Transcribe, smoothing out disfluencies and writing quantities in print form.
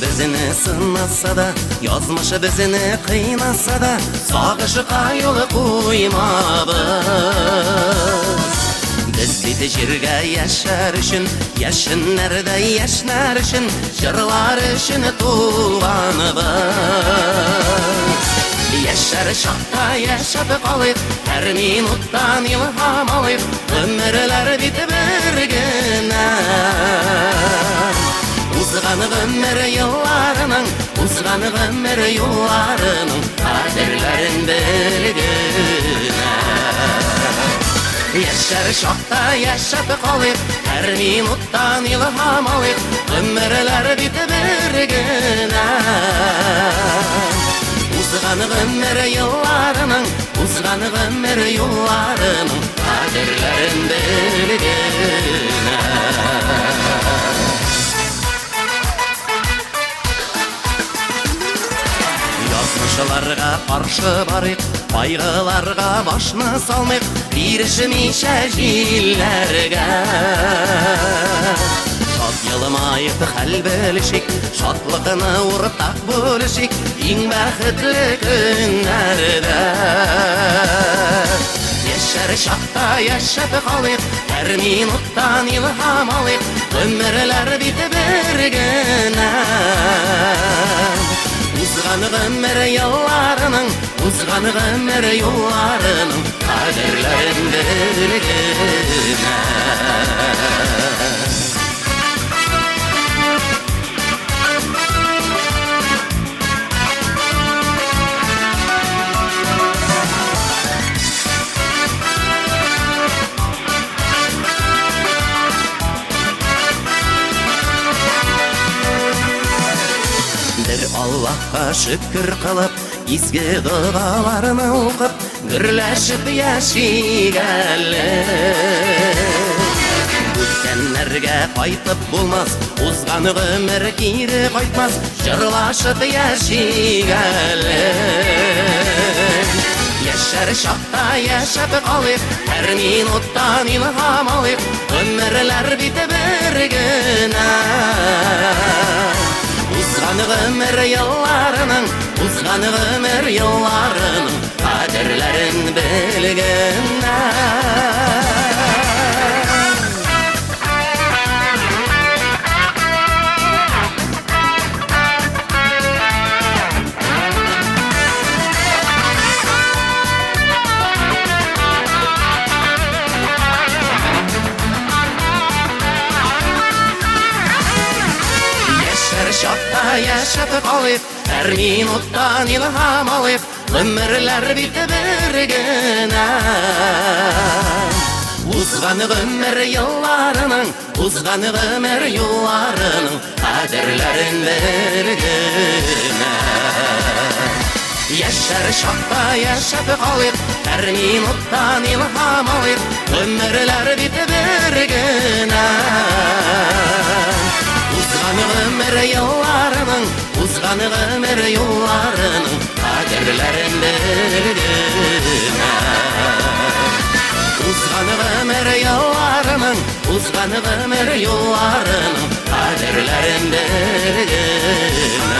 Безне сынаса да, язмыш безне кыйнаса да, сагышка юл куймабыз. Без бит җиргә яшәр өчен, яшеннәрдә яшьнәр өчен, җырлар өчен туганбыз. Яшәр чакта яшәп калыйк, һәр минуттан илһам алыйк, гомерләр бит бер генә. Узган гомер елларының, узган гомер юлларының кадерләрен белгенә. Яшәр чакта яшәп калыйк, һәр минуттан илһам алыйк, гомерләр бит бер генә. Узган гомер елларының, узган гомер юлларының кадерләрен белгенә. Язмышларга каршы барыйк, кайгыларга башны салмыйк, бирешмичә җилләргә. Шат елмаеп хәл белешик, шатлыкны уртак бүлешик, иң бәхетле көннәрдә. Яшәр чакта яшәп калыйк, һәр минуттан илһам алыйк, гомерләр бит бер генә. Узган гомер елларының, узган гомер юлларының кадерләрен белгенә. Бер Аллаһка шөкер кылып, изге догаларны укып, гөрләшеп яшик әле. Үткәннәргә кайтып булмас, узган гомер кире кайтмас, җырлашып яшик әле. Яшәр чакта яшәп калыйк, һәр минуттан илһам алыйк, гомерләр бит бер генә. Узган гомер елларының, узган гомер елларының кадерләрен белгенә. Яшәр чакта яшәп калыйк, һәр минуттан илһам алыйк, гомерләр бит бер генә. Узган гомер елларының, узган гомер юлларының кадерләрен белгенә. Яшәр чакта яшәп калыйк, һәр минуттан илһам алыйк, гомерләр бит бер генә. Узган гомер елларының, узган гомер юлларының кадерләрен белгенә. Узган гомер елларының, узган гомер юлларының кадерләрен белгенә.